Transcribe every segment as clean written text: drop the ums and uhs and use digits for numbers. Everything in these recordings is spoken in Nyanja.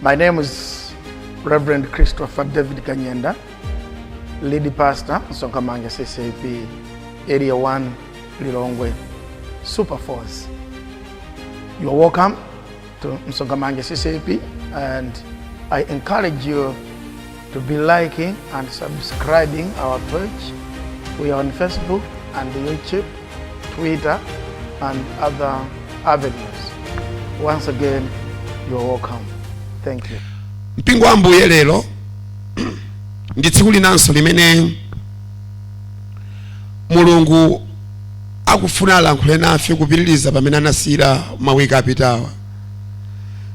My name is Reverend Christopher David Kanyenda, lead pastor, Msonkhamanja CCAP, Area 1, Lilongwe, Super Force. You are welcome to Msonkhamanja CCAP, and I encourage you to be liking and subscribing our page. We are on Facebook and YouTube, Twitter, and other avenues. Once again, you are welcome. Thank you. Mpingo wa Ambuye, lero ndi tsiku linanso limene Mulungu akufuna alankhule nafe kupitiriza pamene anasiyira mawiki apitawa.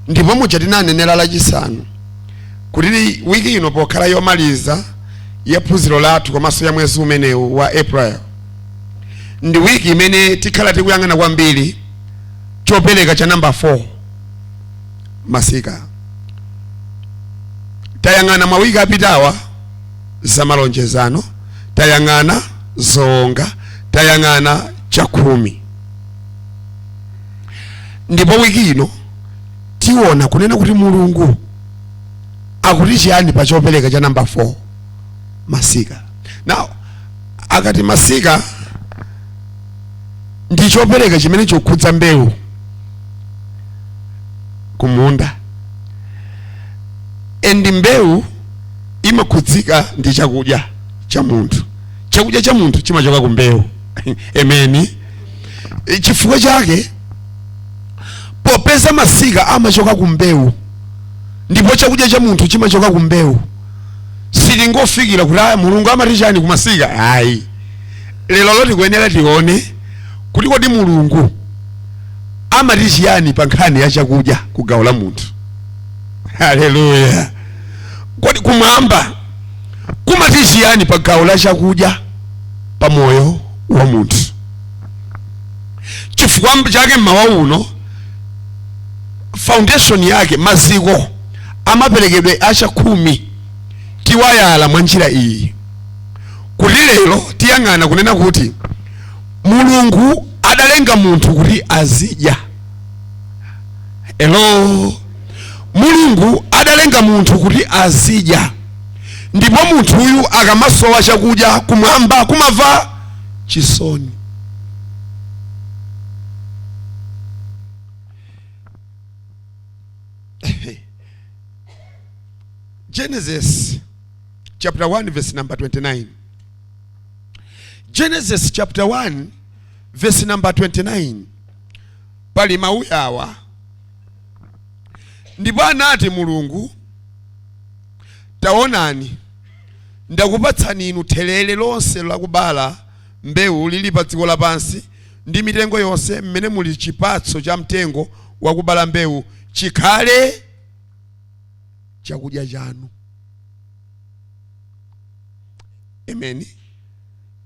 Ndipo muja tinanenera Lachisanu kuti wiki ino pokhala yomaliza ya phunziro lathu komanso ya mwezi umenewu wa April, ndi wiki imene tikhala tikuyang'ana kwambiri chopereka cha namba 4, masika. Tayang'ana mawiki apitawa za malonjezano, tayang'ana zoonga, tayang'ana chakhumi, ndipo wiki ino tiona kunena kuti Mulungu akuti chiyani pa chopereka cha namba 4, masika. Now, akati masika ndi chopereka chimene chikukhudza mbewu kumunda, and mbewu imakhudzika ndi chakudya cha munthu. Chakudya cha munthu chimachoka ku mbewu. Ameni. Chifukwa chake, popeza masika amachoka ku mbewu ndipo chakudya cha munthu chimachoka ku mbewu, sitingofikira kuti aya, Mulungu amati chani kumasika, ayi. Lero loti kuyenera tione kuti kodi Mulungu amati chiyani pa nkhani ya chakudya ku gawo la munthu. Haleluya! Kodi kumwamba kumati chiyani pa gawo la chakudya pa moyo wa munthu? Chifukwa chake mmawa uno foundation yake, maziko amaperekedwe achakhumi, tiwayala mwa njira iyi, kuti lero tiyang'ana kunena kuti Mulungu adalenga munthu kuti azidya. Elo, Mulungu adalenga munthu kuti azidya, ndipo munthuyu akamasowa chakudya, kumwamba kumamva chisoni. Genesis chapter 1 verse number 29. Genesis chapter 1 verse number 29, pali mawu awa: "Ndipo anati Mulungu, taonani, ndakupatsani inu therere lonse lakubala mbewu lili pa dziko lapansi, ndi mitengo yonse mmene muli chipatso cha mtengo wakubala mbewu, chikhale chakudya chanu." Amen.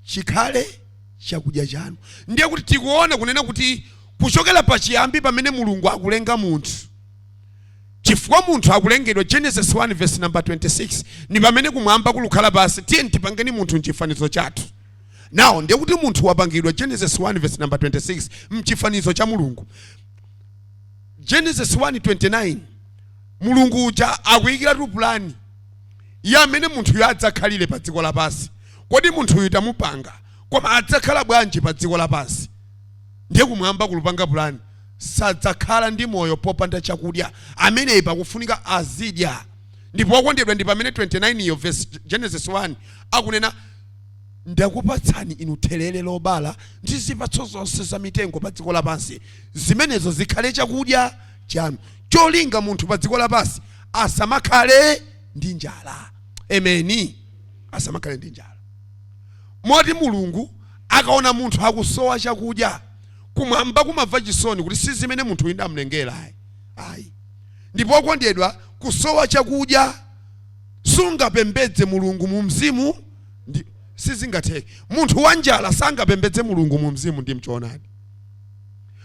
Chikhale chakudya chanu. Ndiye kuti tikuona kunena kuti kuchokera pachiyambi pamene Mulungu akulenga munthu, chifukwa munthu akulengedwa, Genesis 1 verse number 26, ni pamene kumwamba kulukhala pasi, "Tiye tipangeni munthu mchifanizo chathu." Now, ndiye kuti munthu wapangidwa, Genesis 1 verse number 26, mchifanizo cha Mulungu. Genesis 1:29, Mulungu uja akuyikiratu pulani ya amene munthuyo adzakhalire pa dziko lapansi. Kodi munthuyu tamupanga, koma adzakhala bwanji pa dziko lapansi? Ndiye kumwamba kulupanga pulani, sadzakhala ndi moyo popanda chakudya ameneyi, pakufunika azidya. Ndipo okondedwa, ndi pamene 29 iyo verse Genesis 1 akunena, "Ndakupatsani inu therere lobala ndi zipatso zonse za mitengo pa dziko lapansi, zimenezo zikhale chakudya chanu." Cholinga munthu pa dziko lapansi asamakhale ndi njala. Ameni. Asamakhale ndi njala, moti Mulungu akaona munthu akusowa chakudya, kumwamba kumamva chisoni kuti si zimene munthu uyu ndamlengera, ayi, ayi. Ndipo okondedwa, kusowa chakudya, sungapembedze Mulungu mu mzimu ndi sizingatheke. Munthu wa njala sangapembedze Mulungu mu mzimu ndi mchoonadi.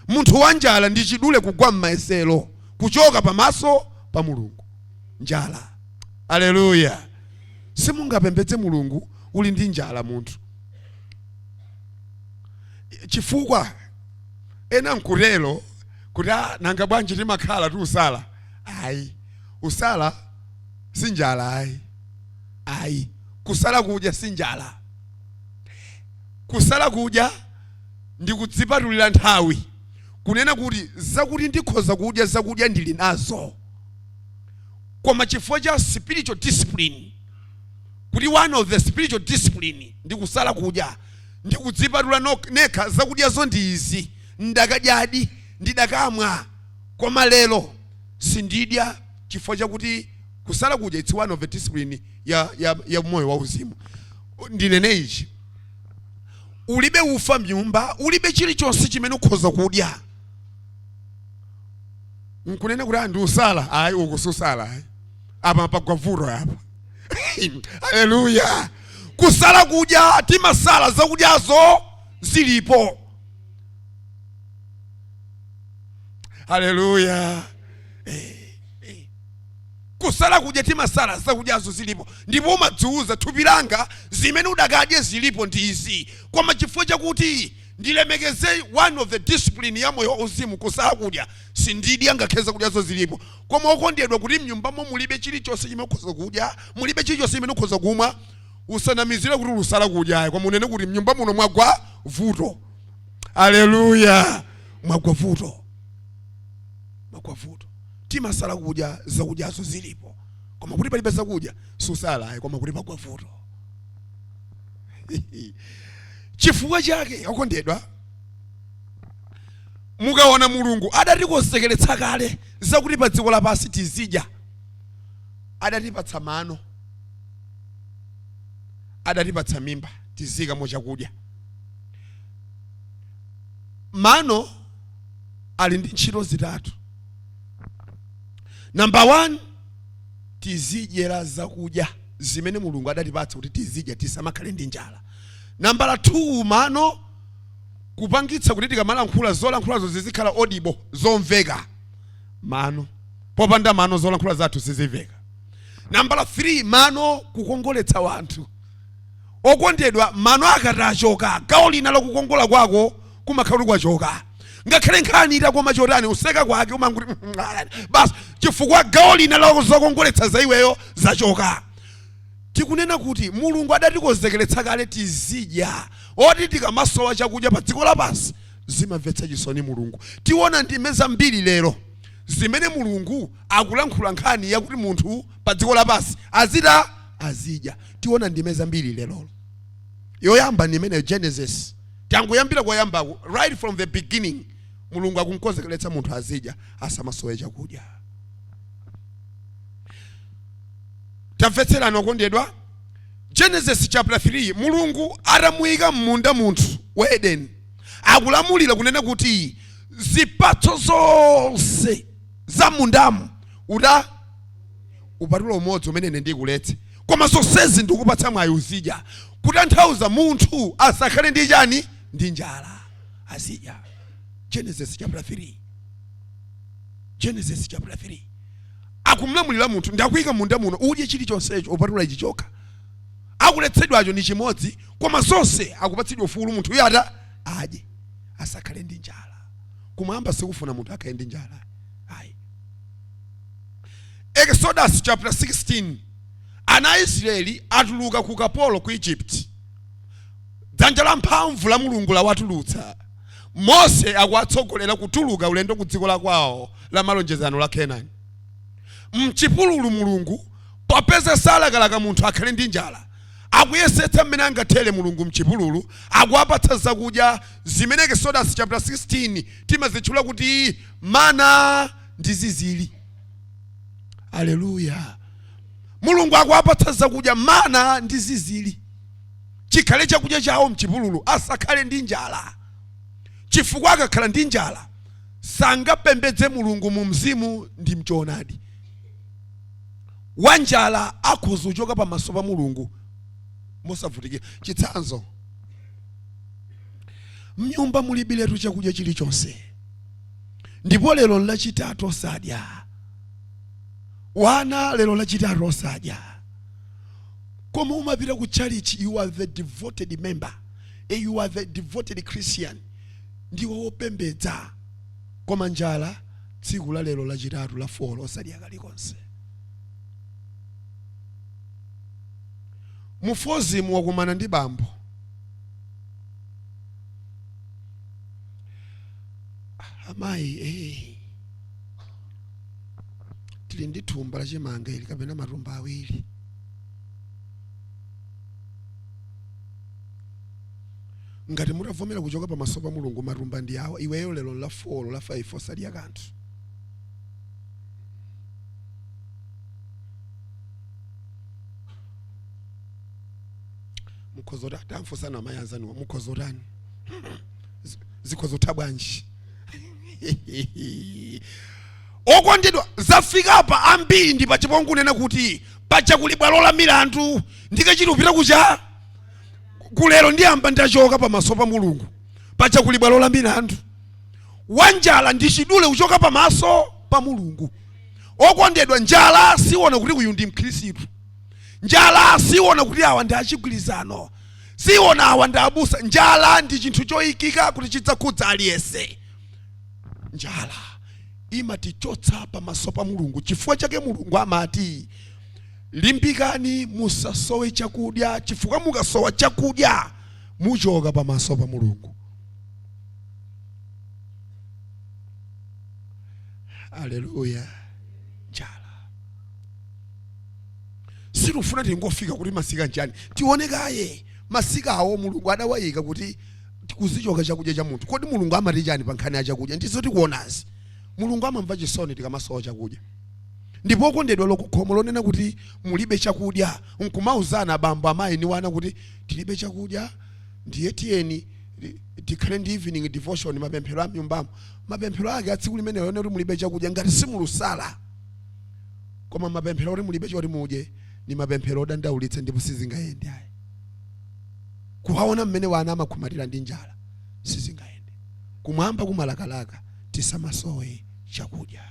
Munthu wa njala ndi chidule kugwa m'mayesero, kuchoka pamaso pa Mulungu. Njala. Aleluya! Simungapembedze Mulungu uli ndi njala munthu, chifukwa ena nkutero kuti, "Ah, nanga bwanji timakhala tiusala?" Ayi. Usala si njala ayi, ayi. Kusala kudya si njala. Kusala kudya ndi kudzipatulira nthawi, kunena kuti zakuti ndikhoza kudya, zakudya ndili nazo, koma chifukwa cha spiritual discipline, kuti one of the spiritual discipline ndi kusala kudya, ndi kudzipatula nekha. Zakudyazo ndi izi, ndakadyadi, ndidakamwa, koma lero sindidya chifukwa chakuti kusala kudya, it's one of the discipline ya moyo wauzimu. Ndinene ichi: ulibe ufa mnyumba, ulibe chilichonse chimene ukhoza kudya, nkunena kuti andi usala. Ayi, ukususala ayi, apa pagwa vuto apa. Haleluya! Kusala kudya, timasala zakudyazo zilipo. Haleluya! Kusala kudya, timasala zakudyazo zilipo, ndipo umadziuza thupi langa zimene udakadye zilipo ndi izi, koma chifukwa chakuti ndilemekeze one of the discipline ya moyo wauzimu, kusala kudya, sindidya ngakhale zakudyazo zilipo. Koma okondedwa, kuti mnyumbamo mulibe chilichonse chimene ukhoza kudya, mulibe chilichonse chimene ukhoza kumwa, usanamizire kuti ulusala kudya, koma unene kuti mnyumba muno mwagwa vuto. Aleluya! Mwagwa vuto, mwagwa vuto. Timasala kudya zakudyazo zilipo, koma kuti palibe zakudya susala ayi, koma kuti pagwa vuto. Chifukwa chake, okondedwa, mukaona Mulungu adatikonzekeretsa kale zakuti pa dziko lapansi tizidya, adatipatsa mano, adatipatsa mimba tizikamo chakudya. Mano ali ndi ntchito zitatu. Number 1, tizidyera zakudya zimene Mulungu adatipatsa kuti tizidya, tisamakhale ndi njala. Nambala 2, mano kupangitsa kuti tikamalankhula, zolankhulazo zizikhala audible, zomveka. Mano, popanda mano zolankhula zathu sizimveka. Nambala 3, mano kukongoletsa wanthu. Okondedwa, mano akati achoka, gawo lina lakukongola kwako kumakhala kuti kwachoka. Ngakhale nkhani itakoma chotani, useka kwake umanguti basi, chifukwa gawo lina la zokongoletsa za iweyo zachoka. Tikunena kuti Mulungu adatikonzekeretsa kale tizidya, oti tikamasowa chakudya pa dziko lapansi zimamvetsa chisoni Mulungu. Tiona ndime zambiri lero zimene Mulungu akulankhula nkhani yakuti munthu pa dziko lapansi azita azidya. Tiona ndime zambiri lerolo. Yoyamba ndi imeneyo, Genesis. Tangoyambira koyambako, right from the beginning, Mulungu akunkonzekeretsa munthu azidya, asamasowe chakudya. Tamvetserani, okondedwa. Genesis chapter 3, Mulungu atamuyika m'munda munthu wa Edeni, akulamulira kunena kuti zipatso zonse za mundamo uta upatula umodzi umene ine ndikuletse, koma zonsezi ndikupatsa mwayi uzidya. Kutanthauza munthu asakhale ndi chani? Ndi njala, azidya. Genesis chapter 3, Genesis chapter 3, akumlamulira munthu, ndakuyika munda muno, udye chilichonsecho upatula ichi chokha. Akuletsedwacho ndi chimodzi, koma zonse akupatsidwa ufulu munthu uyo ata adye, asakhale ndi njala. Kumwamba sikufuna munthu akhale ndi njala ayi. Exodus chapter 16, ana a Israeli atuluka ku kapolo ku Egypt, dzanja la mphamvu la Mulungu lawatulutsa. Mose akuwatsogolera kutuluka ulendo ku dziko la kwawo la malonjezano la Kenani. Mchipululu, Mulungu popeza salakalaka munthu akhale ndi njala, akuyesetsa mmene angathere. Mulungu mchipululu akuwapatsa zakudya zimene Exodus chapter 16 timazitchula kuti mana ndi zizili. Aleluya! Mulungu akuwapatsa zakudya, mana ndi zizili, chikhale chakudya chawo mchipululu, asakhale ndi njala, chifukwa akakhala ndi njala sangapembedze Mulungu mu mzimu ndi mchoonadi. Wanjala akhoza kuchoka pamaso pa Mulungu mosavutikira. Chitsanzo, mnyumba mulibiletu chakudya chilichonse, ndipo lero lachitatu osadya, wana lero lachitatu osadya, koma umapita ku church, you are the devoted member, you are the devoted Christian, ndiwe wopembedza, koma njala, tsiku la lero lachitatu, la 4 osadya kalikonse. Mu fozimu wakumana ndi bambo. Amayi, tili ndi thumba lachimanga ili kapena matumba awiri. Ngati mutavomera kuchoka pamaso pa Mulungu, matumba ndi awa. Iweyo lero la 4, la 5, osadya kanthu. Mukhoza kuti tamfunsana amayi anzanuwa, mukhoza utani? Zikhoza kutha bwanji? Okondedwa, zafika apa ambiri ndi pachipongwe kunena kuti paja kuli bwalo la milandu, ndikachiti kupita kucha kulero ndiyamba ndachoka pamaso pa Mulungu, paja kuli bwalo la milandu. Wanjala ndi chidule kuchoka pamaso pa Mulungu. Okondedwa, njala siona kuti uyu ndi mkhristu, njala siona kuti awa ndi achigwirizano, siona awa ndi abusa. Njala ndi chinthu choyikika kuti chidzakhudza aliyense. Njala imatichotsa pamaso pa Mulungu. Chifukwa chake Mulungu amati limbikani, musasowe chakudya, chifukwa mukasowa chakudya muchoka pamaso pa Mulungu. Aleluya. Njala sitifuna tingofika kuti masika njani, tione kaye masika awo Mulungu adawayika kuti kuzichoka chakudya cha munthu. Kodi Mulungu amati chani pa nkhani ya chakudya? Ndizo tikuonazi. Mulungu amamva chisoni tikamasowa chakudya. Ndipo okondedwa, lokukhomo lonena kuti mulibe chakudya, nkumauzana abambo, amayi ni wana kuti tilibe chakudya, ndiye tiyeni tikhale ndi evening devotion, mapemphero a mnyumbamo, mapemphero ake a tsiku limenelo lonena kuti mulibe chakudya ngati simulusala. Koma mapemphero oti mulibe choti mudye ni mapemphero odandaulitsa, ndipo sizingayende ayi. Kuwaona mmene wana amakhumatira ndi njala, sizingayende. Kumwamba kumalakalaka tisamasowe chakudya.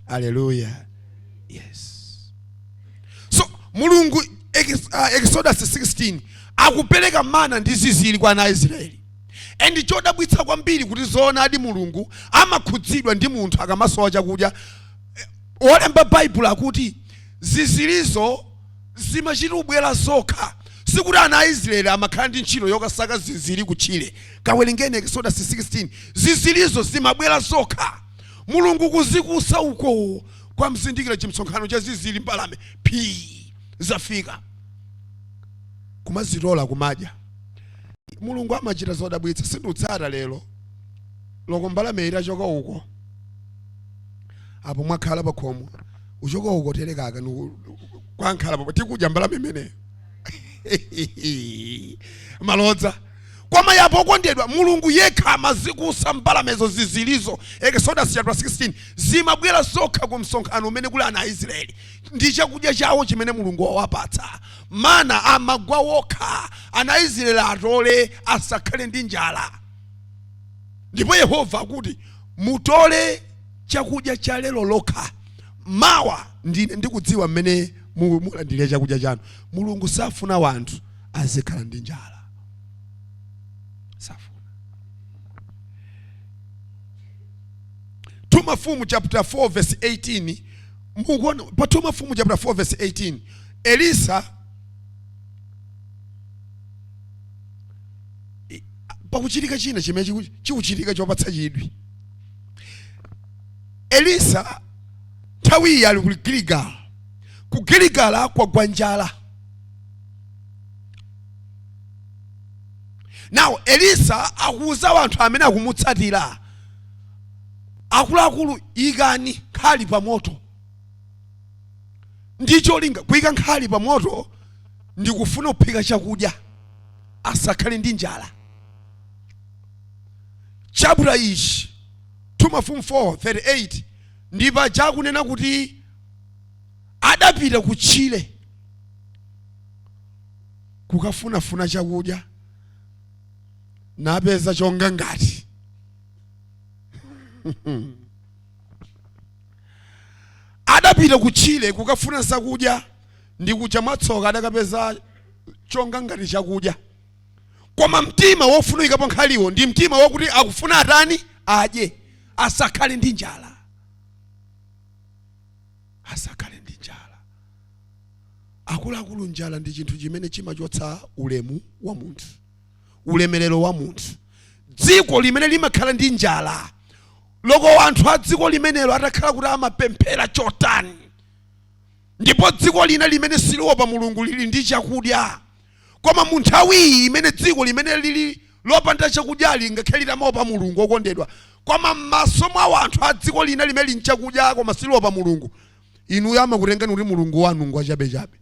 Aleluya. Yes. So Mulungu, Exodus 16, akupereka mana ndi ziziri kwa ana a Israeli. And chodabwitsa kwambiri kuti zoonadi Mulungu amakhudzidwa ndi munthu akamasowa chakudya. Wolemba Baibulo akuti zizirizo zimachita kubwera zokha, sikuti ana a Israeli amakhala ndi ntchito yokasaka ziziri kutchire. Kawerengeni Exodus 16. Zizirizo zimabwera zokha, Mulungu kuzikusa uko kwa mzindikira chimsonkhano cha ziziri, mbalame phi zafika, kumazitola kumadya. Mulungu amachita zodabwitsa. Sindiutsata lero loko mbalame itachoka uko apo mwakhala pakhomo, uchoka uko terekaka kwankhala papo tikudya mbalame imeneyo malodza. Koma yapo, okondedwa, Mulungu yekha amazikusa mbalamezo, zizilizo. Exodus chapter 16, zimabwera zokha ku msonkhano umene kuli ana a Israeli ndi chakudya chawo chimene Mulungu wawapatsa. Mana amagwa wokha, ana a Israeli atole, asakhale ndi njala. Ndipo Yehova akuti mutole chakudya cha lero lokha, mawa ndine ndikudziwa mmene mulandire chakudya chanu. Mulungu safuna wanthu azikhala ndi njala, safuna. 2 Mafumu chapter 4 verse 18. Mukuona pa 2 Mafumu chapter 4 verse 18, Elisa pakuchitika china chimene chikuchitika chopatsa chidwi. Elisa nthawi iyi ali ku Giligala. Ku Giligala kwagwa njala. Now Elisa akuuza anthu amene akumutsatira, akuluakulu, ikani nkhali pa moto. Ndi cholinga kuyika nkhali pa moto ndi kufuna kuphika chakudya, asakhale ndi njala. Chapter ichi, 2 Mafumu 4:38, ndi paja akunena kuti adapita kutchire kukafunafuna chakudya, napeza chonga ngati adapita kutchire kukafuna zakudya, ndi kuja mwatsoka adakapeza chonga ngati chakudya. Koma mtima wofuna kuyikapo nkhaliwo ndi mtima wakuti akufuna atani? Adye, asakhale ndi njala, asakhale ndi njala. Akuluakulu, njala ndi chinthu chimene chimachotsa ulemu wa munthu, ulemerero wa munthu. Dziko limene limakhala ndi njala, loko anthu a dziko limenelo atakhala kuti amapemphera chotani, ndipo dziko lina limene siliopa Mulungu lili ndi chakudya, koma mu nthawiyi imene dziko limene lili lopanda chakudyali ngakhale litamaopa Mulungu, okondedwa, koma m'maso mwa anthu a dziko lina limene lili nchakudya koma siliopa Mulungu, inuyo amakutengani kuti Mulungu wanu ngwachabechabe.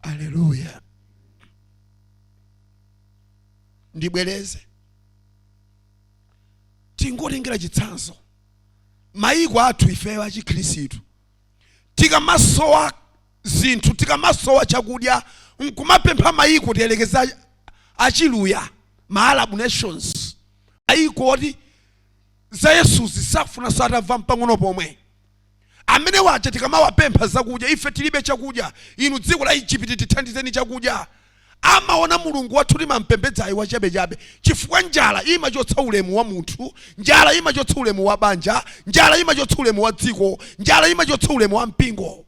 Aleluya. Ndibwereze, tingotengera chitsanzo mayiko athu ifeyo achikhristu, tikamasowa zinthu, tikamasowa chakudya, nkumapempha mayiko, tiyelekeza achiluya, ma Arab nations, mayiko oti za Yesuzi safuna satamva mpang'ono pomwe, amene waja tikamawapempha zakudya, "Ife tilibe chakudya, inu dziko la Egypt tithandizeni chakudya," amaona Mulungu wathu timampembedzayi wachabechabe, chifukwa njala imachotsa ulemu wa munthu, njala imachotsa ulemu wa banja, njala imachotsa ulemu wa dziko, njala imachotsa ulemu wa mpingo.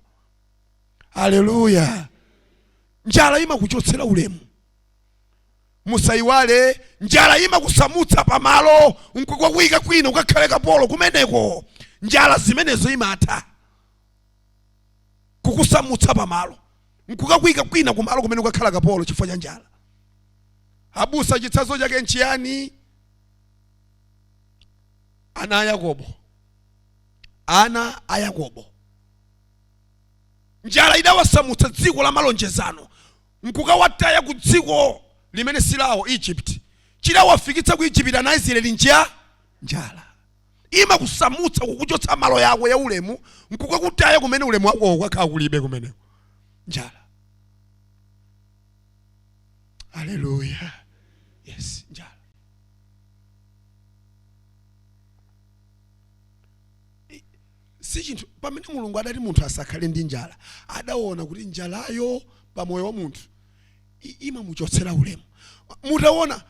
Aleluya. Njala imakuchotsera ulemu. Musayiwale, njala imakusamutsa pamalo nkukwakuyika kwina, ukakhale kapolo kumeneko. Njala zimenezo imatha kukusamutsa pamalo nkukakuyika kwina, kumalo kumene ukakhala kapolo chifukwa cha njala. Abusa, chitsanzo chake nchiyani? Ana a Yakobo, ana a Yakobo, njala idawasamutsa dziko la malonjezano nkukawataya ku dziko limene silawo, Egypt. Chidawafikitsa ku Egypt ana Israeli njiya? Njala. Imakusamutsa kukuchotsa malo yako ya ulemu nkukakutaya kumene ulemu wako ukakhala kulibe kumeneko, njala. Aleluya. Yes, njala. Si chinthu. Pamene Mulungu adati munthu asakhale ndi njala, adaona kuti njalayo pamoyo wa munthu imamuchotsera ulemu. Mutaona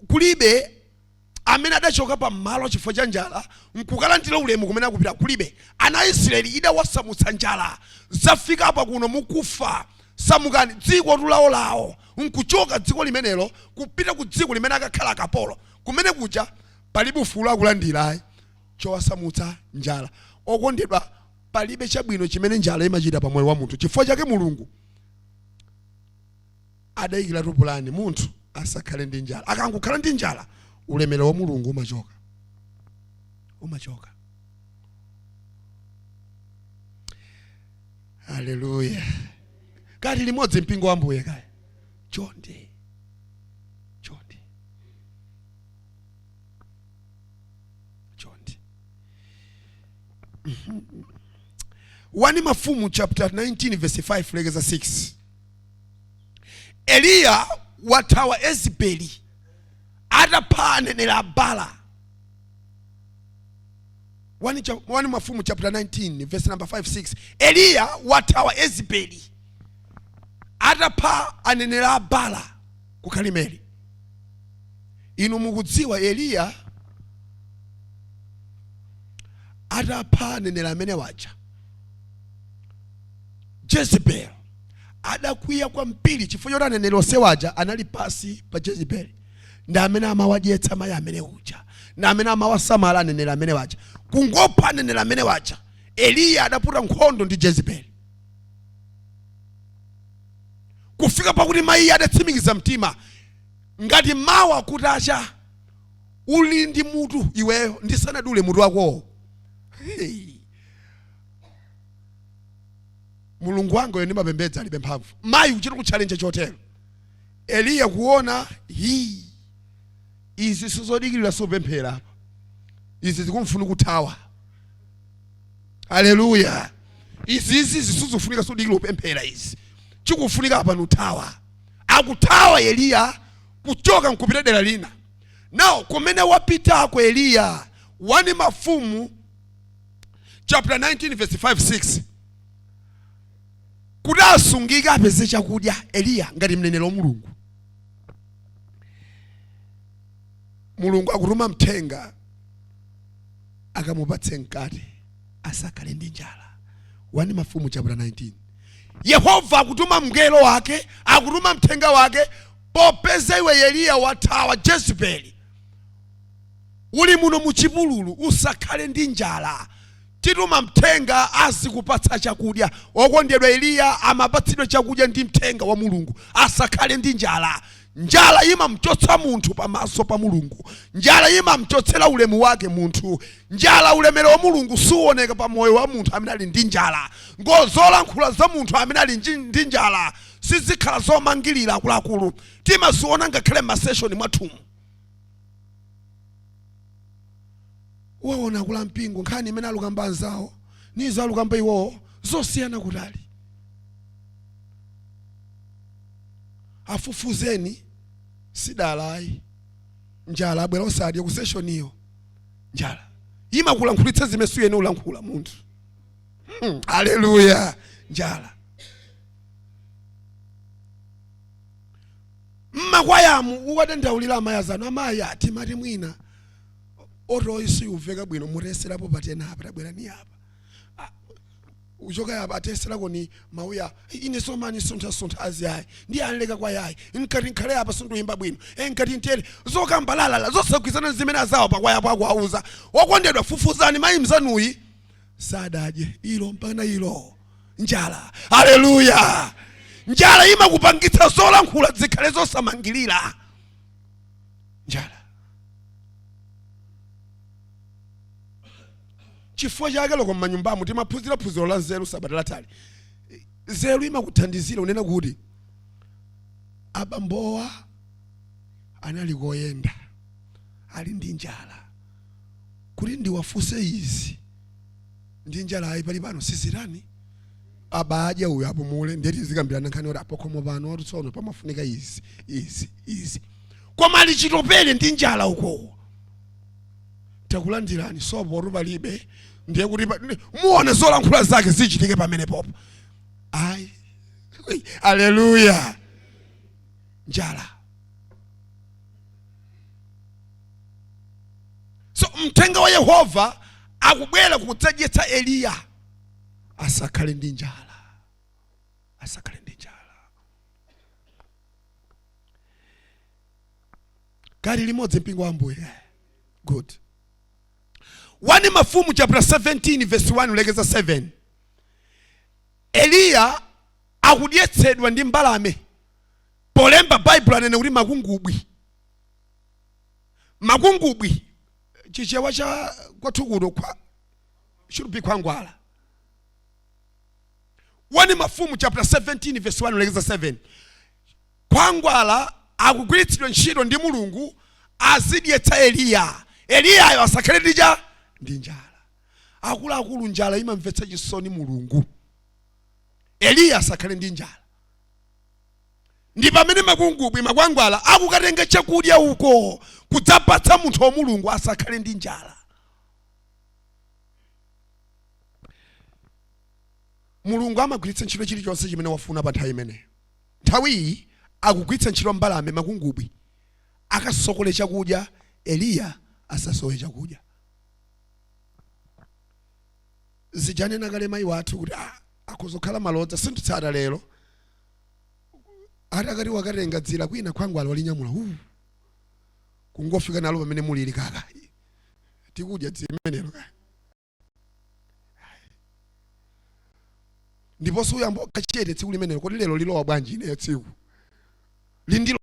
kulibe amene adachoka pamalo chifukwa cha njala nkukalandira ulemu kumene akupita, kulibe. Ana a Israeli idawasamutsa njala, "Zafika apa, kuno mukufa, samukani, dziko tulawolawo," nkuchoka dziko limenelo kupita ku dziko limene akakhala akapolo. Kumene kuja palibe ufulu akulandira. Chowasamutsa njala. Okondedwa, palibe chabwino chimene njala imachita pamoyo wa munthu. Chifukwa chake Mulungu adayikiratu pulani, munthu asakhale ndi njala. Akangokhala ndi njala, ulemerero wa Mulungu umachoka, umachoka. Haleluya. Kati limodzi mpingo wa Mbuye kaya, chonde, chonde, chonde. 1 Mafumu chapter 19 verse 5 lekeza 6. Eliya wathawa Ezebeli atapha aneneri a Bala. 1 Mafumu chapter 19 verse number 5 6. Eliya wathawa Ezebeli atapha aneneri a Bala ku Karimeli. Inu mukudziwa, Eliya atapha aneneri amene waja, Jezebel adakwiya kwambiri chifukwa choti aneneri onse waja anali pasi pa Jezebel, ndi amene amawadyetsa mayi amene uja, ndi amene amawasamala aneneri amene waja. Kungopha aneneri amene waja, Eliya adaputa nkhondo ndi Jezebel kufika pakuti mayi adatsimikiza mtima, "Ngati mawa kutacha uli ndi mutu iweyo ndisanadule mutu wakowo, hey, Mulungu wanga uyo ndimapembedza alibe mphamvu." Mayi uchita kutchalenje chotero. Eliya kuona hi, izi sizodikirira, sopemphera apa, izi zikumfuna kuthawa. Haleluya. Izi zisizofunika sodikira kupemphera, izi chikufunika apa nuthawa. Akuthawa Eliya kuchoka nkupita dera lina. Now kumene wapitako Eliya, 1 Mafumu chapter 19 verse 5 6, kuti asungike apeze chakudya, Eliya ngati mneneri wa Mulungu, Mulungu akutuma mthenga akamupatse mkate asakhale ndi njala. 1 Mafumu chapter 19. Yehova akutuma mngelo wake, akutuma mthenga wake, popeza iwe Eliya wathawa Jezebeli, uli muno muchipululu, usakhale ndi njala, tituma mthenga azikupatsa chakudya. Okondedwa, Eliya amapatsidwa chakudya ndi mthenga wa Mulungu, asakhale ndi njala. Njala imamchotsa munthu pamaso pa Mulungu. Njala imamchotsera ulemu wake munthu. Njala, ulemero wa Mulungu suoneka pa moyo wa munthu amene ali ndi njala. Zolankhula za munthu amene ali ndi njala sizikhala zomangirira. Akuluakulu, timaziona ngakhale ma session mwathumu. Waona akula mpingo, nkhani imene alukamba anzawo nizo alukamba iwowo zosiyana kutali. Afufuzeni, sidalayi njala, abwera osadya ku session iyo. Njala imakulankhulitsa zimene suyene ulankhula munthu. Haleluya. Njala mmakwayamu, ukadandaulira amayi azanu, amayi ati mati mwina otoyi siyumveka bwino, muteserapo patena apa, tabwera ni apa. Ah, uchoka apa ateserako ni mauya ine somani suntha aziyayi ndi anleka kwa yayi, nkati nkhale apa sinduyimba bwino, nkati ntere zokambalalala zosagwizana zimene azawo pakwayapo akuauza. Wokondedwa, fufuzani mayi mzanuyi sadadye ilo mpaka ilo njala. Haleluya. Njala imakupangitsa zolankhula zikhale zosamangirira. Njala. Chifukwa chake loko m'manyumbamo timaphunzira phunziro la nzeru sabata latali. Nzeru imakuthandizira unena kuti abambowa anali koyenda, ali ndi njala, kuti ndiwafunse izi ndi njala ayi pali pano sizirani, abadya uyu apumule, ndeti zikambirana nkhani kuti apokhomo pano atu tsono pamafunika izi izi izi, koma ali chitopere ndi njala uko. Takulandirani, sopo palibe, ndiye kuti muone zolankhula zake zichitike pamene popo. Ayi, aleluya. Njala. So mthenga wa Yehova akubwera kudzadyetsa Eliya asakhale ndi njala, asakhale ndi njala. Kali limodzi mpingo wa Ambuye. Good. 1 Mafumu chapter 17 verse 1 ulekeza 7. Eliya akudyetsedwa ndi mbalame. Polemba Baibulo anene kuti makungubwi. Makungubwi Chichewa cha kwathu kuno kwa should be khwangwala. 1 Mafumu chapter 17 verse 1 ulekeza 7. Khwangwala akugwiritsidwa ntchito ndi Mulungu azidyetsa Eliya, Eliyayo asakhale ndi cha ndi njala. Akuluakulu, njala imamvetsa chisoni Mulungu. Eliya asakhale ndi njala. Ndi pamene makungubwi, makwangwala akukatenga chakudya uko kudzapatsa munthu wa Mulungu asakhale ndi njala. Mulungu amagwiritsa ntchito chilichonse chimene wafuna pa nthawi imeneyo. Nthawi iyi akugwiritsa ntchito mbalame, makungubwi, akasokole chakudya, Eliya asasowe chakudya. Zijanena kale mayi wathu kuti akhoza kukhala malodza sinditsata lero, atakati wakatenga dzira kwina khwangwala walinyamula kungofika nalo pamene mulili, kaka tikudya dzira limenelo kaya. Ndiponso uyamba kachete tsiku limenelo, kodi lero lilowa bwanji ineyo tsiku lindilo?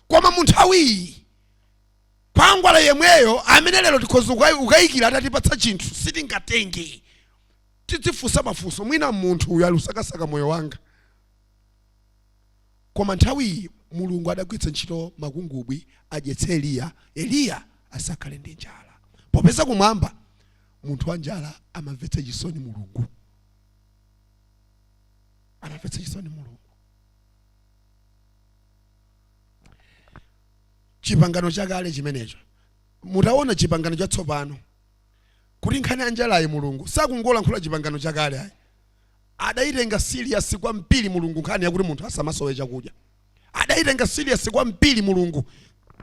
Koma mu nthawi iyi khwangwala yemweyo amene lero tikhoza ukayikira atatipatsa chinthu sitingatenge, tidzifunsa mafunso, mwina munthu uyu alusakasaka moyo wanga. Koma nthawi iyi Mulungu adagwiritsa ntchito makungubwi adyetse Eliya, Eliya asakhale ndi njala, popeza kumwamba munthu wa njala amamvetsa chisoni Mulungu, amamvetsa chisoni Mulungu. Chipangano chakale chimenecho, mutaona chipangano chatsopano kuti nkhani ya njalayi Mulungu sakungolankhula chipangano chakale ayi, adayitenga serious kwambiri Mulungu nkhani yakuti munthu asamasowe chakudya. Adayitenga serious kwambiri Mulungu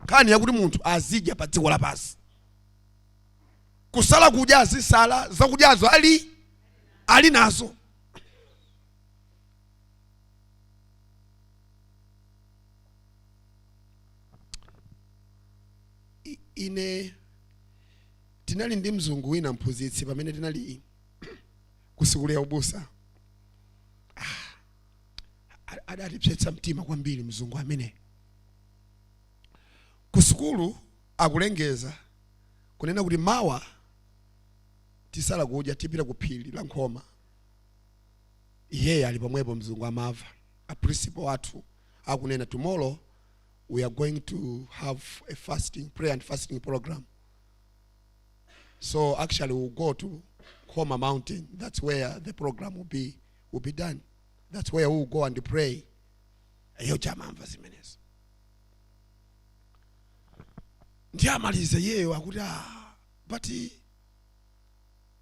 nkhani yakuti munthu azidya pa dziko lapansi, kusala kudya azisala, zakudyazo ali nazo. Ine tinali ndi mzungu wina, mphunzitsi, pamene tinali ku sukulu ya ubusa. Adatipsetsa mtima kwambiri mzungu amene. Ku sukulu akulengeza kunena kuti mawa tisala kudya, tipita ku phiri la Nkhoma. Iyeyo ali pomwepo, mzungu amava a principal athu akunena, "Tomorrow we are going to have a fasting prayer and fasting program. So actually we'll go to Nkhoma Mountain. That's where the program will be done. That's where we'll go and pray." Iyo chamamva zimenezo, ndiye amalize iyeyo akuti, "Ah,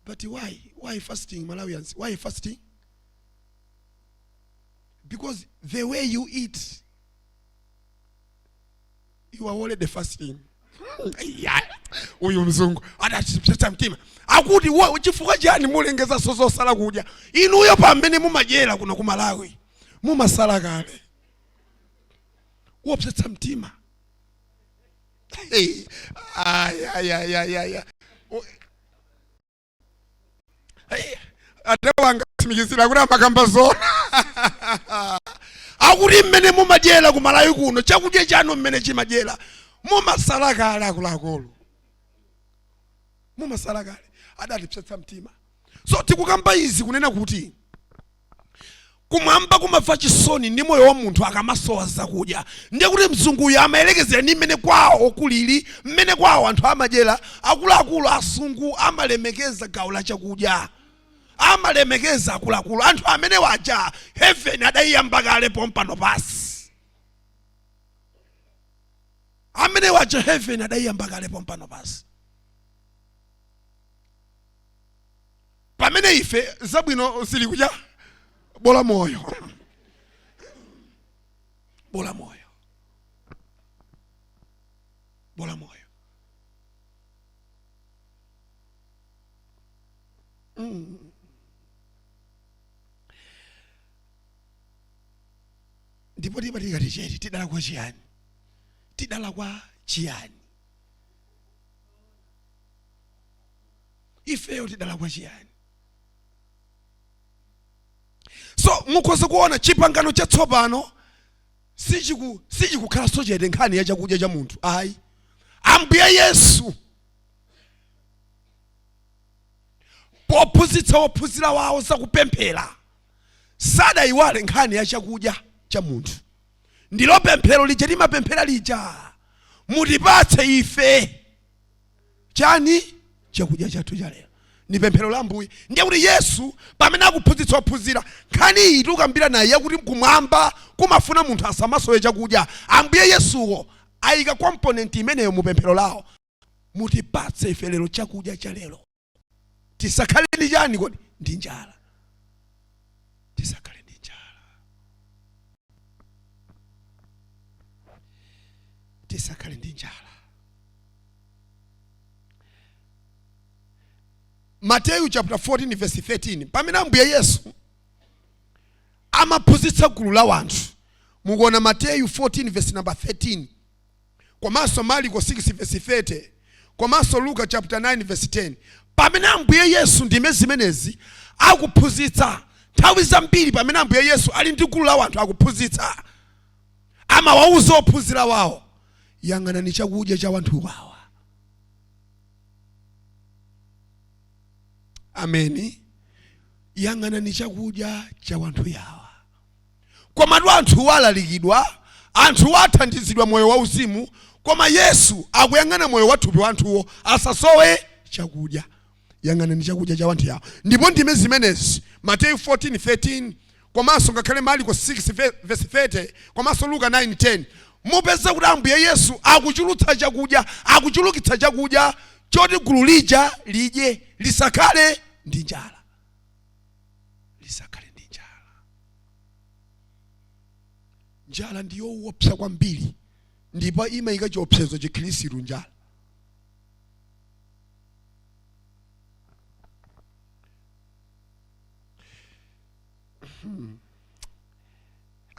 but why fasting, Malawians? Why fasting? Because the way you eat, you are already fasting." Yeah. Uyu mzungu adatipsetsa mtima, akuti, "Chifukwa chani mulengeza zosala kudya? Inuyo pamene mumadyera kuno ku Malawi mumasala kale." Wopsetsa mtima. Hey, ay, ay, ay, ay, ay, ay. Hey, atewanga tsimikizira kuti amakamba zona, akuti mmene mumadyera ku Malawi kuno, chakudya chanu mmene chimadyera, mumasala kale. Akuluakulu, mumasala kale. Adatipsetsa mtima. So tikukamba izi kunena kuti kumwamba kumamva chisoni ndi moyo wa munthu akamasowa zakudya. Ndiye kuti mzunguyo amayerekezera ndi mmene kwawo kulili, mmene kwawo anthu amadyera. Akuluakulu, asungu amalemekeza gawo la chakudya, amalemekeza. Akuluakulu, anthu amene waja heaven adayiyamba kale pompano pasi. Amene waja heaven adayiyamba kale pompano pasi, pamene ife zabwino zili kudya. Bola moyo, bola moyo, bola moyo. Ndipo tiba tikati cheti, tidala kwa chiyani? Tidala kwa chiyani ifeyo? Tidala kwa chiyani? So mukhoza kuona chipangano chatsopano sichikukhalanso chete nkhani ya chakudya cha munthu, ayi. Ambuye Yesu pophunzitsa ophunzira wawo zakupemphera, sadayiwale nkhani ya chakudya cha munthu. Ndilo pemphero lija limapemphera lija, "Mutipatse ife chani? Chakudya chathu cha lero." Ni pemphero la Ambuye. Ndiye kuti Yesu pamene akuphunzitsa ophunzira nkhani iyi tikukambira naye, yakuti kumwamba kumafuna munthu asamasowe chakudya, Ambuye Yesuwo ayika component imeneyo mu pemphero lawo, "Mutipatse ife lero chakudya cha lero, tisakhale ndi chani kodi? Ndi njala, tisakhale ndi njala, tisakhale ndi njala." Mateyu chapter 14 verse 13, pamene Ambuye Yesu amaphunzitsa gulu la wanthu, mukuona Mateyu 14 verse number 13, komanso Marko 6 verse 30, komanso Luka chapter 9 verse 10, pamene Ambuye Yesu ndime zimenezi akuphunzitsa, nthawi zambiri pamene Ambuye Yesu ali ndi gulu la wanthu akuphunzitsa, amawawuza ophunzira wawo, "Yang'anani chakudya cha wanthu awa." Ameni. "Yang'anani chakudya cha wanthu yawa." Komatu anthuwo alalikidwa, anthuwo athandizidwa moyo wauzimu, koma Yesu akuyang'ana moyo wathupi wa anthuwo asasowe chakudya. "Yang'anani chakudya cha wanthu yawa." Ndipo ndime zimenezi, Mateyu 14:13, komanso ngakhale Marko 6 verse 30, komanso Luka 9:10, mupeza kuti Ambuye Yesu akuchulutsa chakudya, akuchulukitsa chakudya choti gulu lija lidye, lisakhale ndi njala, lisakhale ndi njala. Njala ndi yoopsa kwambiri, ndipo imayika chiopsezo chikhristu, njala.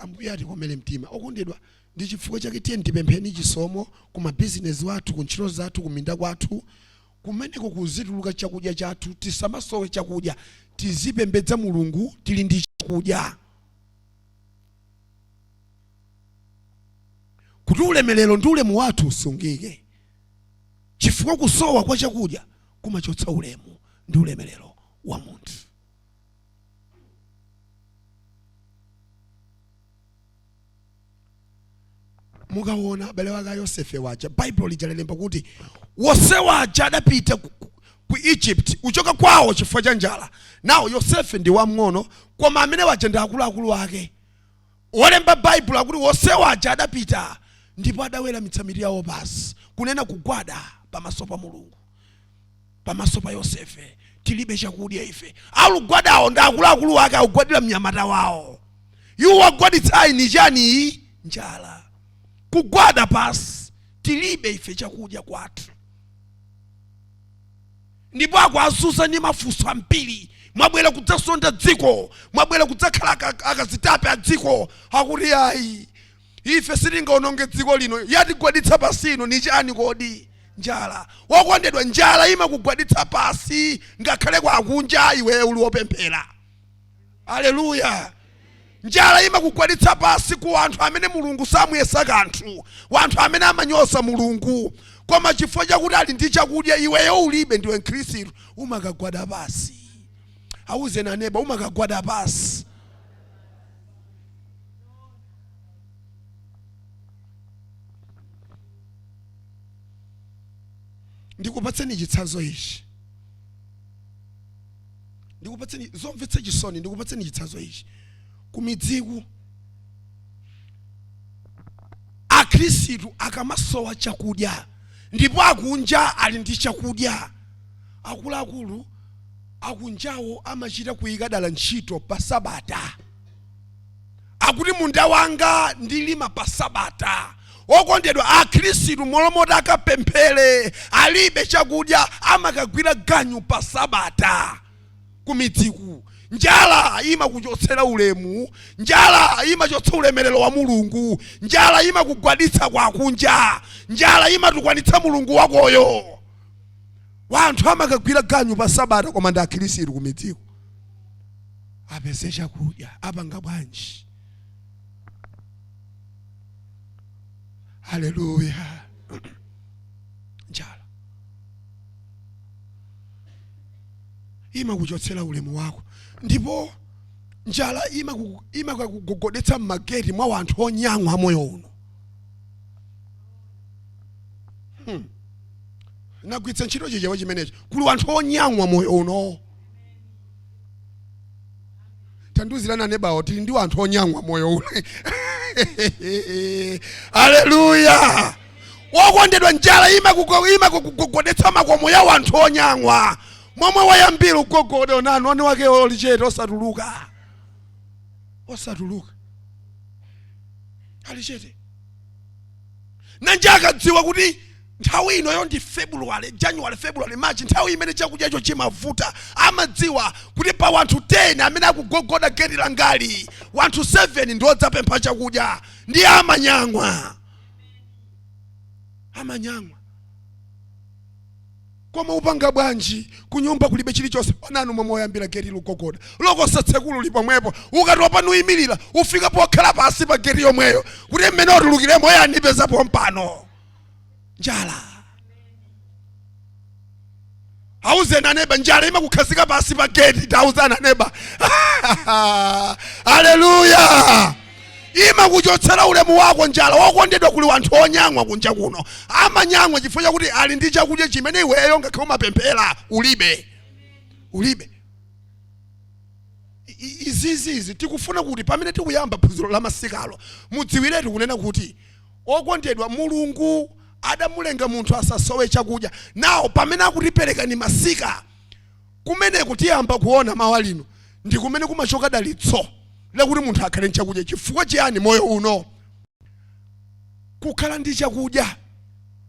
Ambuye atikomere mtima. Okondedwa, ndi chifukwa chake tiye tipempheni chisomo ku mabizinesi wathu, ku ntchito zathu, ku minda kwathu, kumeneko kuzituluka chakudya chathu, tisamasowe chakudya, tizipembedza Mulungu tili ndi chakudya, kuti ulemerero ndi ulemu wathu usungike, chifukwa kusowa kwa chakudya kumachotsa ulemu ndi ulemerero wa munthu. Mukaona abale wake a Yosefe waja, Baibulo lija lalemba kuti wose waja adapita ku Egypt kuchoka kwawo chifukwa cha njala. Nawo Yosefe ndi wamng'ono, koma amene waja ndi akuluakulu ake. Wolemba Baibulo akuti wose waja adapita ndipo adaweramitsa mitu yawo pansi, kunena kugwada pamaso pa Mulungu, pamaso pa Yosefe. Tilibe chakudya ife. Alugwadawo ndi akuluakulu ake, akugwadira mnyamata wawo. Iwo wagwaditsayi ni chani? Njala. Kugwada pasi, tilibe ife chakudya kwathu. Ndipo akuwazunza ndi mafunso ambiri. Mwabwera kudzasonda dziko, mwabwera kudzakhala akazitape a dziko. Akuti ayi, ife sitingaononge dziko lino, yatigwaditsa pasi ino ni chani kodi? Njala. Wokondedwa, njala imakugwaditsa pasi ngakhale kwa akunja iwe uli wopemphera. Aleluya. Njala imakugwaditsa pasi ku anthu amene Mulungu samuyesa kanthu, wanthu amene amanyoza Mulungu, koma chifukwa chakuti ali ndi chakudya iweyo ulibe, ndiwe Mkhristu, umakagwada pasi. Awuzeni aneba, umakagwada pasi. Ndikupatseni chitsanzo ichi, ndikupatseni zomvetsa chisoni, ndikupatseni chitsanzo ichi. Kumidziku akhristu akamasowa chakudya ndipo akunja ali ndi chakudya, akuluakulu akunjawo amachita kuyika dala ntchito pa sabata. Akuti munda wanga ndilima pa sabata. Okondedwa, akhristu molomoti akapemphere alibe chakudya, amakagwira ganyu pa sabata kumidziku. Njala imakuchotsera ulemu, njala imachotsa ulemerero wa Mulungu, njala imakugwaditsa kwa akunja, njala imatukwanitsa Mulungu wakoyo. Wanthu amakagwira ganyu pa sabata, koma ndi akhristu kumidziku. Apeze chakudya apanga bwanji? Haleluya. Njala imakuchotsera ulemu wako, ndipo njala imakugogodetsa m'mageti mwa wanthu onyang'wa moyo uno. Nagwiritsa ntchito chichewa chimenechi, kuli wanthu onyang'wa moyo uno. Tanduzirana nebawo, tili ndi wanthu onyang'wa moyo uno. Haleluya. Wokondedwa, njala imakugogodetsa makomo ya wanthu onyang'wa. Momwe wayambira ugogoda onani wani wake olichete, osatuluka, osatuluka, alichete. Nanja akadziwa kuti nthawi inoyo ndi February, January, February, March, nthawi imene chakudyacho chimavuta, amadziwa kuti pa wanthu 10 amene akugogoda geti langali, wanthu 7 ndi odzapempha chakudya. Ndi amanyang'wa, amanyang'wa. Koma upanga bwanji? Kunyumba kulibe chilichonse. Onani momwe wayambira geti lugogoda, lokosatsekulu lipomwepo. Ukatopa nuyimirira, ufika pokhala pasi pa geti yomweyo, kuti mmene utulukiremo yandipezapo mpano. Njala. Auzeni aneba, njala imakukhazika pasi pa geti. Tauzana aneba. Haleluya. Imakuchotsera ulemu wako njala. Wokondedwa, kuli wanthu onyang'wa kunja kuno. Amanyang'wa chifukwa chakuti ali ndi chakudya chimene iweyo ngakhale umapemphera ulibe, ulibe. Izizizi tikufuna kuti pamene tikuyamba phunziro la masikalo mudziwiretu kunena kuti, okondedwa, Mulungu adamulenga munthu asasowe chakudya. Nawo pamene akutipereka ni masika, kumeneko tiyamba kuona mawa lino ndi kumene kumachoka dalitso lakuti munthu akhale ndi chakudya. Chifukwa chiyani? Moyo uno kukhala ndi chakudya,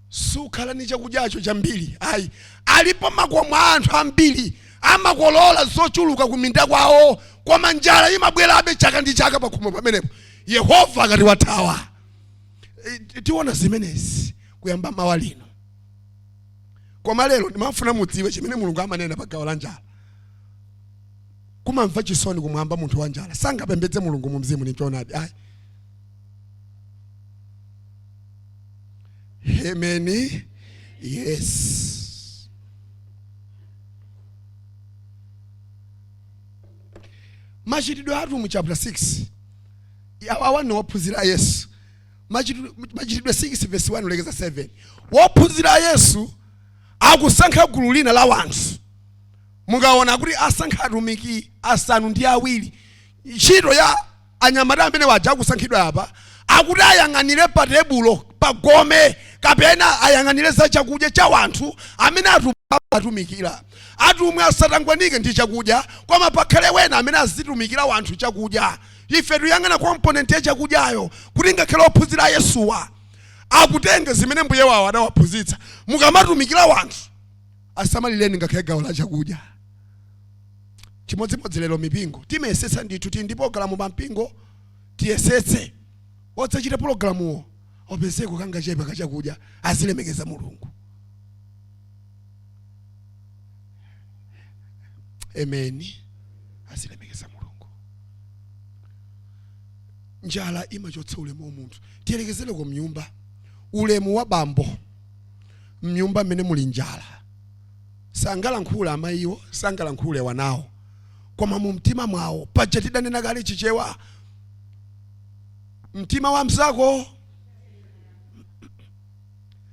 sukhala ndi chakudyacho chambiri ayi. Alipo makomo a anthu ambiri amakolola zochuluka kuminda kwawo, koma njala imabwerabe chaka ndi chaka pakhomo pamenepo. Yehova akati wathawa. Tiona zimenezi kuyamba mawa lino. Koma lero ndimafuna mudziwe chimene Mulungu amanena pa gawo la njala. Kumamva chisoni kumwamba munthu wa njala sangapembedze Mulungu mu mzimu ndi choonadi ayi. Amen. Yes. Machitidwe a Atumwi chapter 6. Awa ni wophunzira a Yesu. Machitidwe 6 verse 1 kulekeza 7. Wophunzira a Yesu akusankha gulu lina la wanthu. Mukaona kuti asankha atumiki 7. Ntchito ya anyamata amene waja akusankhidwa apa akuti ayang'anire pa tebulo pagome kapena ayang'anire za chakudya cha wanthu amene atumikira. Atumwi asatangwanike ndi chakudya, koma pakhale wena amene azitumikira wanthu chakudya. Ife tuyang'ana component ya chakudyayo kuti ngakhale ophunzira a Yesuwa akutenge zimene mbuye wawo adawaphunzitsa. Mukamatumikira wanthu asamalireni ngakhale gawo la chakudya. Chimodzimodzi lero mipingo timayesetsa ndithu, tili ndi pologalamu pa mpingo, tiyesetse odzachita pologalamuwo opezeko kangachepa kachakudya azilemekeza Mulungu. Amen. Azilemekeza Mulungu. Njala imachotsa ulemu wa munthu. Tiyelekezere ku mnyumba, ulemu wa bambo mnyumba mmene muli njala sangalankhule amayiwo, sangalankhule wanawo, koma mu mtima mwawo paja tidanena kale Chichewa, mtima wa mzako.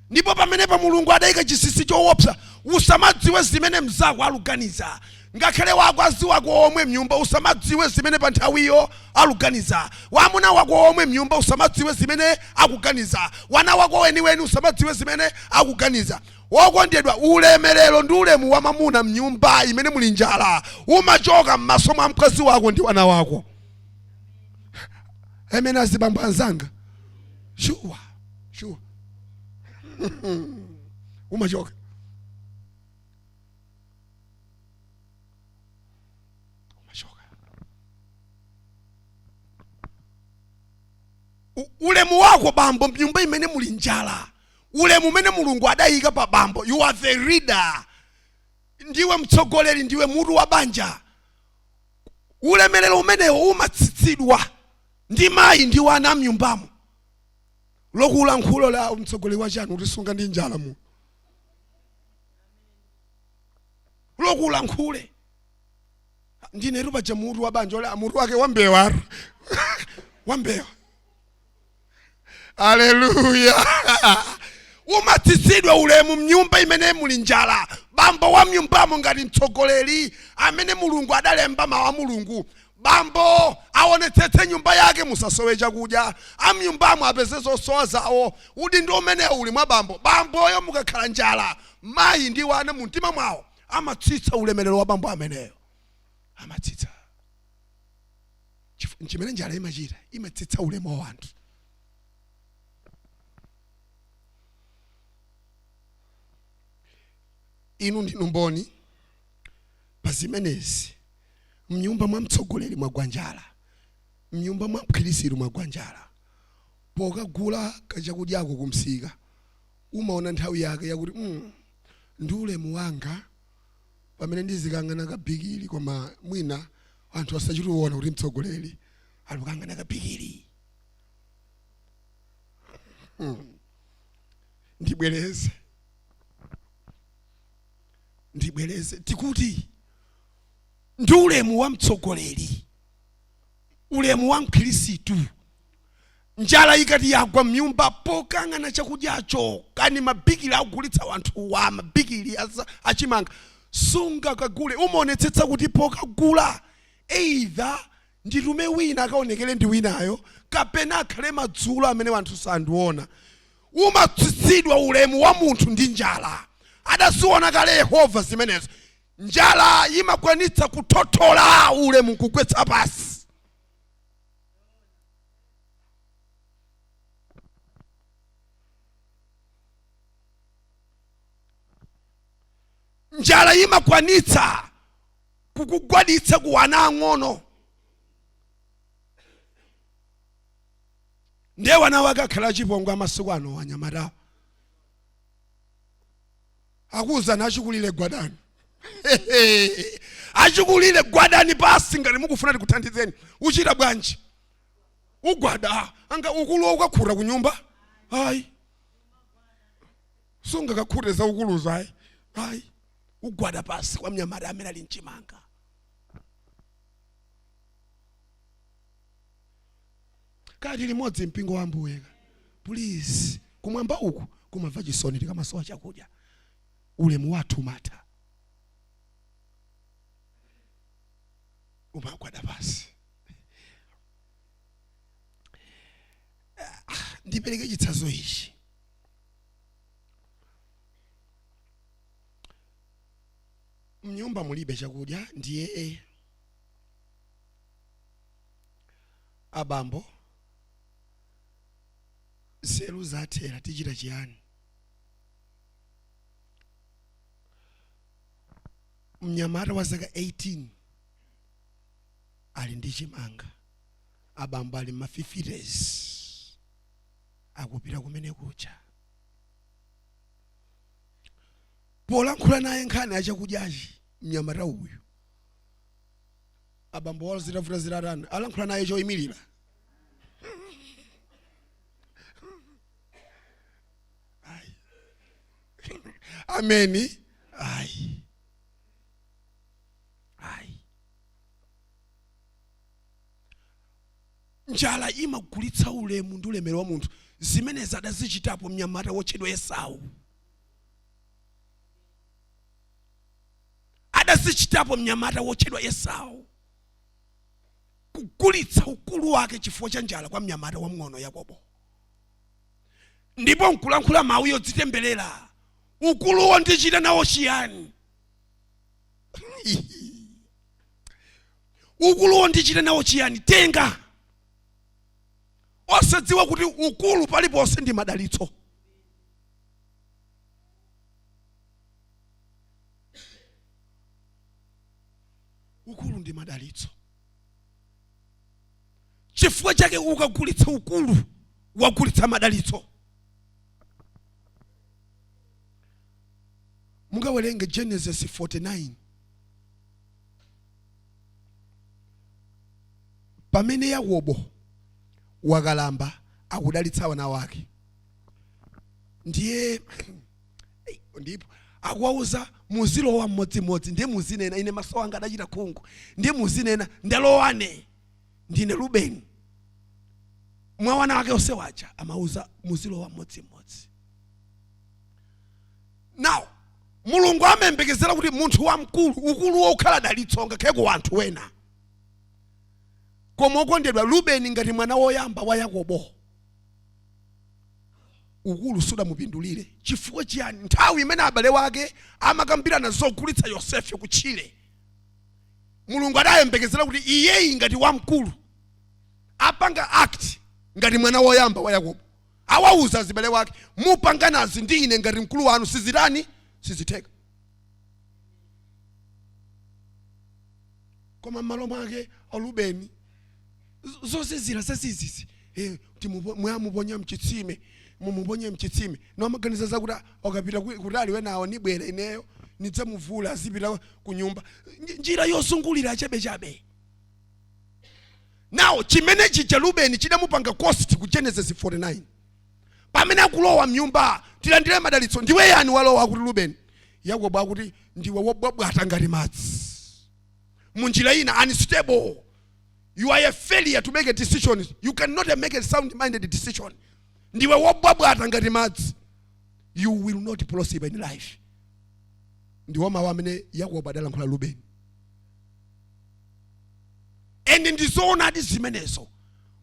Ndipo pamenepa Mulungu adayika chinsinsi choopsa, usamadziwe zimene mzako aluganiza, ngakhale wakazi wako omwe mnyumba usamadziwe zimene pa nthawiyo aluganiza, wamuna wako omwe mnyumba usamadziwe zimene akuganiza, wana wako weniweni usamadziwe zimene akuganiza. Wokondedwa, ulemerero ndi ulemu wa mamuna mnyumba imene muli njala umachoka m'maso mwa mkazi wako ndi wana wako. Amen. Azibambo anzanga, sure sure umachoka. Umachoka. Ulemu wako bambo mnyumba imene muli njala, ulemu umene Mulungu adayika pa bambo, you are the leader, ndiwe mtsogoleri, ndiwe mutu wa banja. Ulemerero umenewo umatsitsidwa ndi mayi ndi wana mnyumbamo. Lokula nkhulo la mtsogoleri wa chanu utisunga ndi njala mu lokula nkhule ndinetu paja mutu wa banja ole mutu wake wambewa wambewa. Aleluya. Umatsitsidwa ulemu mnyumba imene muli njala. Bambo wa mnyumbamo ngati mtsogoleri amene Mulungu adalemba mawu a Mulungu, bambo aonetsetse nyumba yake musasowe chakudya, amnyumbamo apeze zosowa zawo. Udindo umenewu uli mwa bambo. Bamboyo mukakhala njala, mayi ndi wana mu mtima mwawo amatsitsa ulemerero wa bambo ameneyo, amatsitsa. Chimene njala imachita, imatsitsa ulemu wa anthu. Inu ndinu mboni pa zimenezi. Mnyumba mwa mtsogoleri mwagwa njala, mnyumba mwa mkhristu mwagwa njala. Pokagula kachakudyako kumsika umaona nthawi yake yakuti ndi ulemu wanga pamene ndizikang'ana kabikili, koma mwina anthu asachitiona kuti mtsogoleri alikang'ana kabikili. Ndibwereze tikuti ndi ulemu wa mtsogoleri, ulemu wa mkhristu. Njala ikati yagwa mnyumba, pokang'ana chakudyacho kani mabikili akugulitsa wanthuwa, mabikili achimanga sungakagule, umaonetsetsa kuti pokagula either nditume wina akaonekere ndi winayo, kapena akhale madzulo amene wanthu sandiona. Umatsitsidwa ulemu wa munthu ndi njala. Adaziona kale Yehova zimenezo. Njala imakwanitsa kuthothola ulemu kugwetsa pasi. Njala imakwanitsa kukugwaditsa ku wana ang'ono. Ndiye wana wake akhala achipongwe amasiku ano anyamatawo. Akuwuzani achikulire gwadani. Achikulire gwadani pasi ngati mukufuna tikuthandizeni. Uchita bwanji? Ugwada anga ukulu ukakhuta ku nyumba? Ayi. Sungakakhute za ukuluzo ayi. Ayi. Ugwada pasi kwa mnyamata amene ali mchimanga. Kati limodzi mpingo wa Ambuye. Please, kumwamba uku kumamva chisoni tikamasowa chakudya. Ulemu wathu umatha. Umagwada pasi. Ndipereke chitsanzo ichi. Mnyumba mulibe chakudya ndiye abambo nzeru zathera tichita chiyani? Mnyamata wa zaka 18 ali ndi chimanga, abambo ali ma 50s akupita kumene kucha. Polankhula naye nkhani achakudyachi mnyamata uyu, abambo wawo zitavuta zitatani, alankhula naye choyimirira. Ayi. Ameni. Ayi. Ayi. Njala imagulitsa ulemu ndi ulemero wa munthu. Zimenezi adazichitapo mnyamata wotchedwa Esau. Adazichitapo mnyamata wotchedwa Esau, kugulitsa ukulu wake chifukwa cha njala kwa mnyamata wamng'ono Yakobo. Ndipo nkulankhula mawu yodzitemberera, ukuluwo ndichita nawo chiyani? Ukuluwo ndichita nawo chiyani? Tenga. Osadziwa kuti ukulu paliponse ndi madalitso. Ukulu ndi madalitso. Chifukwa chake ukagulitsa ukulu, wagulitsa madalitso. Mukawerenge Genesis 49. Pamene Yakobo wakalamba akudalitsa wana wake, ndiye ndipo akuwauza muzilowa mmodzimodzi, ndiye muzinena ine maso anga adachita khungu, ndiye muzinena ndalowane ndine Rubeni. Mwa wana wake onse waja amauza muzilowa mmodzimodzi. Now Mulungu amayembekezera kuti munthu wamkulu ukulu wokhala dalitso ngakhale ku anthu wena. Koma okondedwa, Rubeni ngati mwana woyamba wa Yakobo, ukulu sudamupindulire. Chifukwa chiyani? Nthawi imene abale wake amakambirana zogulitsa Yosefe ku Chile, Mulungu adayembekezera kuti iyeyi ngati wamkulu apanga act ngati mwana woyamba wa Yakobo. Awauza azibale wake, mupanganazi ndi ine ngati mkulu wanu sizitani, sizitheka. Koma m'malo mwake Rubeni zozizira zazizizi, mwamuponya mchitsime, mumuponye mchitsime. Nomaganiza zakuti akapita kutali wenawo nibwera ineyo nidzamuvula azipita ku nyumba. Njira yozungulira chabechabe. Now chimene chija Rubeni chidamupanga cost ku Genesis 49. Pamene akulowa mnyumba tilandire madalitso, ndiwe yani walowa? Akuti Rubeni. Yakobo akuti ndiwe wobwabwata ngati madzi. Munjira ina unstable. You are a failure to make a decision. You cannot make a sound minded decision. Ndiwe wobwabwata ngati madzi. You will not prosper in life. Ndiwo mawu amene Yakobo adalankhula Rubeni. And ndizoonadi zimenezo.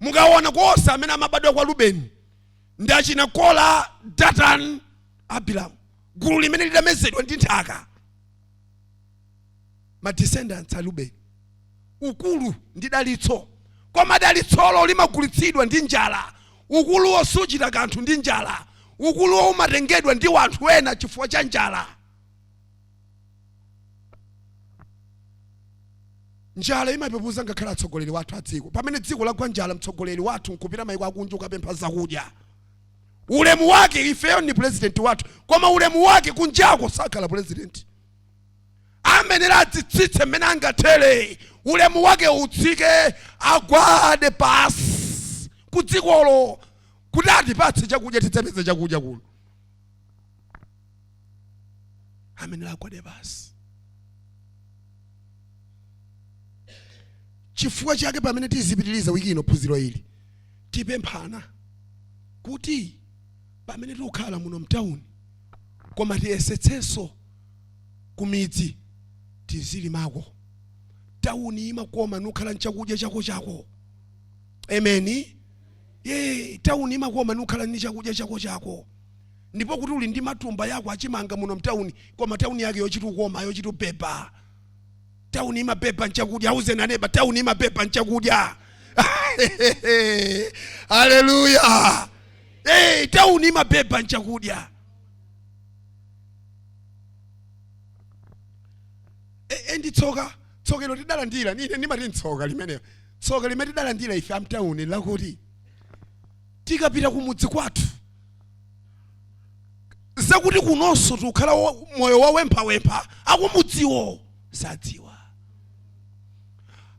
Mukaona konse amene amabadwa kwa Rubeni ndi achina Kora, Datan, Abiram, gulu limene lidamezedwa ndi nthaka, ma descendants a Rubeni. Ukulu ndi dalitso, koma dalitsolo limagulitsidwa ndi njala. Ukuluwo suchita kanthu ndi njala. Ukuluwo umatengedwa ndi wanthu ena chifukwa cha njala. Njala imapepuza ngakhale atsogoleri wathu a dziko. Pamene dziko lagwa njala, mtsogoleri wathu nkupita maiko akunja ukapempha zakudya, ulemu wake, ifeyo ni president wathu, koma ulemu wake kunjako sakhala president. Amenera adzitsitse mmene angathere, ulemu wake utsike, agwade pasi ku dzikolo kuti atipatse chakudya, tidzapeze chakudya kuno. Amenera agwade pasi. Chifukwa chake pamene tizipitiriza wiki ino phunziro ili, tipemphana kuti pamene tikukhala muno mtawuni, koma tiyesetsenso kumidzi tizilimako. Tawuni imakoma nukhala nchakudya chako chako. Ameni. Ye, tawuni imakoma nukhala ni chakudya chako chako, ndipo kuti uli ndi matumba yako achimanga muno mtawuni, koma tawuni yake yochita ukoma, yochita ubeba. Tawuni imabeba nchakudya. Auze naneba, tawuni imabeba nchakudya. Haleluya! Hey, tawuni imabeba nchakudya. Ndi tsoka, tsoka ilo tidalandira. Ine ndimati ntsoka limeneyo, tsoka limene tidalandira ife amtawuni, lakuti tikapita kumudzi kwathu, zakuti kunonso tikukhala moyo wawemphawempha, akumudziwo sadziwa.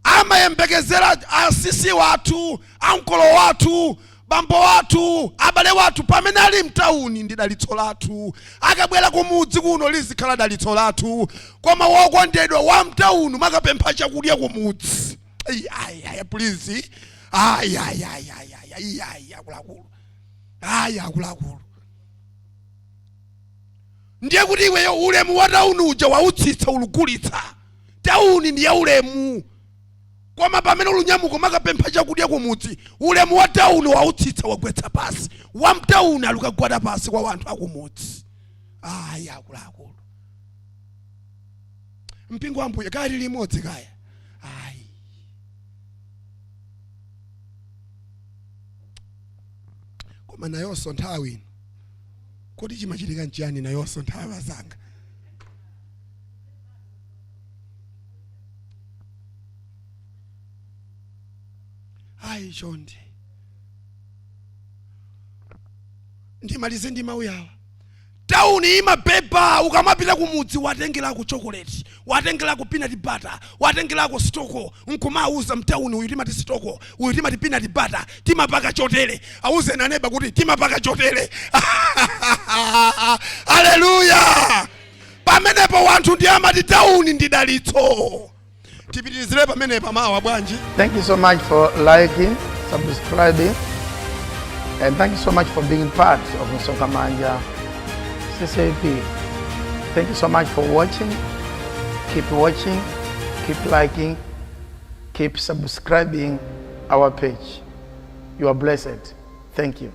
Amayembekezera asisi wathu, ankolo wathu, bambo wathu, abale wathu, pamene ali mtawuni ndi dalitso lathu, akabwera kumudzi kuno lizikhala dalitso lathu. Koma wokondedwa wa mtawuni makapempha chakudya kumudzi, ayi ayi, please, ayi ayi ayi ayi ayi ayi, akuluakulu, ayi akuluakulu. Ndiye kuti iweyo ulemu wa tawuni uja wautsitsa, ulugulitsa. Tawuni ndi ya ulemu, koma pamene ulunyamuka makapempha chakudya kumudzi, ulemu wa tawuni wautsitsa, wagwetsa pasi. Wa mtawuni alukagwada pasi kwa wanthu akumudzi. Ayi akuluakulu, mpingo wa Ambuye, kaya tili limodzi kaya ayi, koma nayonso nthawi ino, kodi chimachitika nchiyani? Nayonso nthawi azanga. Ayi chonde, ndimalize ndi mawu yawa. Tawuni imabeba. Ukamapita kumudzi, watengerako chocolate, watengerako peanut butter, watengerako stoko, nkumauza mtawuni, uyu timati stoko, uyu timati peanut butter, timapaka chotere. Auze naneba kuti timapaka chotere. Haleluya! Pamenepo wanthu ndi amati tawuni ndi dalitso. Tipitirizire pamenepa mawa bwanji? Thank you so much for liking, subscribing, and thank you so much for being part of Msonkhamanja CCAP. Thank you so much for watching. Keep watching, keep liking, keep subscribing our page. You are blessed. Thank you.